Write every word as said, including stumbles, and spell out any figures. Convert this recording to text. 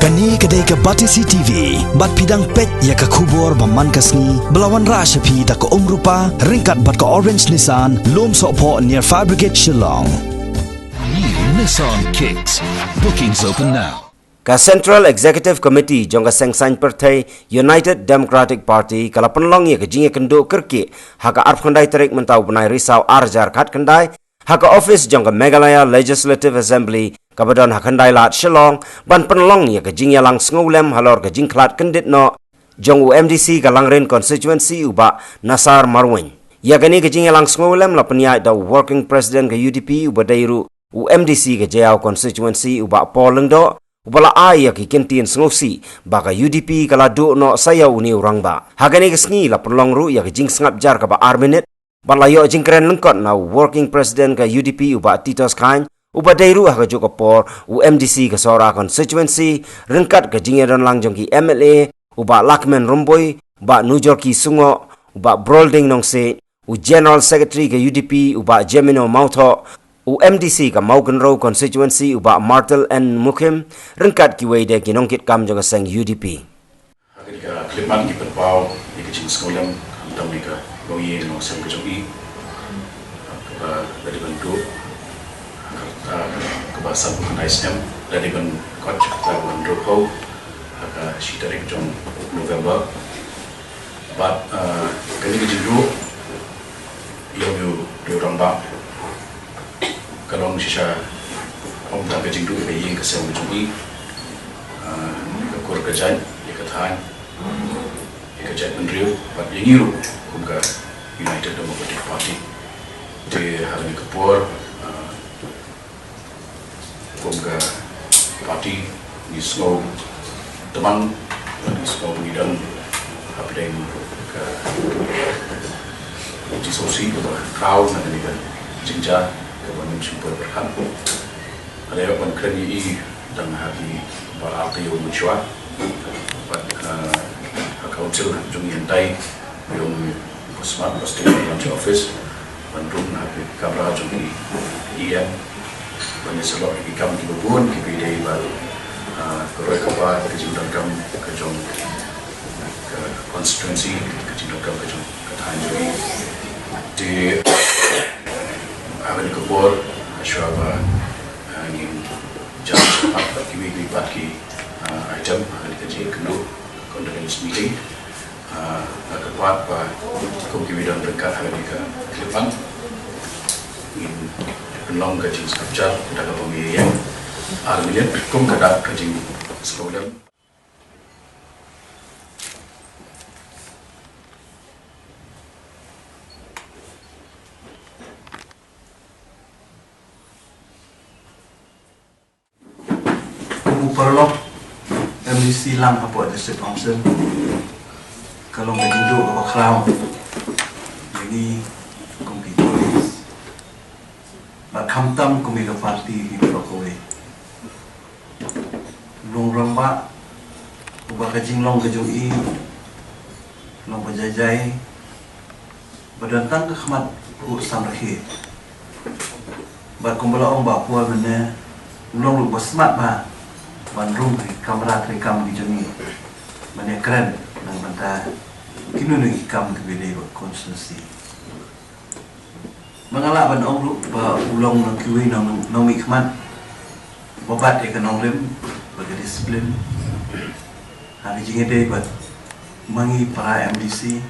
Kane ka dei ka Batesi T V, bad phi dang peit ïa ka khubor ba man ka sngi, ba la wanrah sha phi da ka Umrupa, ryngkat bad ka Orange Nissan, Lumsohphoh near Fire Brigade Shillong. New Nissan Kicks. Bookings open now. Ka Central Executive Committee jong ka seng saiñ pyrthei United Democratic Party ka la pynlong ïa ka jingïakynduh kyrkieh ha ka arphew khyndai tarik mynta u bnai Risaw ar hajar khatkhyndai, ha ka office jong ka Meghalaya Legislative Assembly kaba don ha Khyndai Lad Shillong, ban pynlong ïa ka jingïalang sngewlem halor ka jingkhlad kyndit noh jong u M D C ka Langrin Constituency u Bah Nasar Marwein. Ïa kane ka jingïalang sngewlem la pynïaid da u Working President ka U D P uba dei ruh u M D C ka Jaïaw Constituency u Bah Paul Lyngdoh, uba la ai ïa ki kyntien sngewsih ba ka U D P ka la duh noh sa ïa une u rangbah. Ha kane ka sngi la pynlong ruh ïa ka jingsngap jar kaba ar minit, bad la ïoh jingkren lyngkot na u Working President ka U D P u Bah Titos Chyne, uba dei ruh ha kajuh ka por u M D C ka Sohra Constituency, ryngkat ka jingïadonlang jong ki M L A, u Bah Lahkmen Rymbui, u Bah Nujorki Sungoh, u Bah Brolding Nongsiej, u General Secretary ka U D P u Bah Jemino Mawthoh, u M D C ka Mawkynrew Constituency u Bah Martel N Mukhim, ryngkat kiwei de ki nongkitkam jong ka seng U D P. Ha kane ka khyllipmat ngi pynpaw ïa ka jingsngewlem khamtam ïa ka longïing longsem ka jong i, kaba la dei ban duh ha ka, kaba sanphew khyndai snem, la dei ban koit ha ka hynriewphew ha ka shi tarik jong November. Bad, ah, kane ka jingduh ïa u, ïa u rangbah ka long shisha ym tang ka jingduh ïa ka ïing ka sem ka jong i, ah, ka kur ka jait, ïa ka thaiñ, ïa ka jaitbynriew, bad ïa ngi ruh kum ka United Democratic Party. Te ha kane ka por, ah, kum ka party ngi sngew tymmen, ngi sngew ngi don hapdeng ka jingsngewsih kaba khraw na kane ka jingjia kaba ngim shym poi pyrkhat. Nga la ïoh ban kren ïa i tang ha kiba ar taïew mynshuwa. Bad, ah, ha ka council jong ngi hynrei ngi ong ba smat ba sdang ban wan sha office ban rung ha ki kamra jong ki E M ban ïasyllok ïa ki kam kiba bun kiba dei ban, ah, ka roi ka par ka jingdonkam ka jong ka constituency, ka jingdonkam ka jong ka thaiñ jong ngi. Te ha kane ka por, ah, shuwa ba, ah, ngin jan sha pat bad kiwei kiwei pat ki, ah, item ha kane ka jingïakynduh condolence meeting. Ah, nga kyrpad ba kum kiwei don ryngkat ha kane ka khyllipmat, ngin pynlong ka jingsngap jar da kaba ïeng ar minit kum ka dak ka jingsngewlem. Kum u paralok M D C lang hapoh District Council, ka long ka jingduh kaba khraw ïa ngi kum ki colleagues, bad khamtam kum ïa ka party hi baroh kawei. U long rangbah uba ka jinglong ka jong i long ba jai jai, ba don tang ka khmat u samrkhie. Bad kumba la ong Bah Paul mynne, u long ruh ba smat bha ban rung ha ki kamra treikam ki jong ngi ban ïakren na ka bynta kino kino ki kam kiba dei bad constituency. Ba nga lah ban ong ruh ba u long na kiwei na nongmihkhmat ba bat ïa ka nongrim bad ka disiplin ha ka jingïadei bad ma ngi para M D C.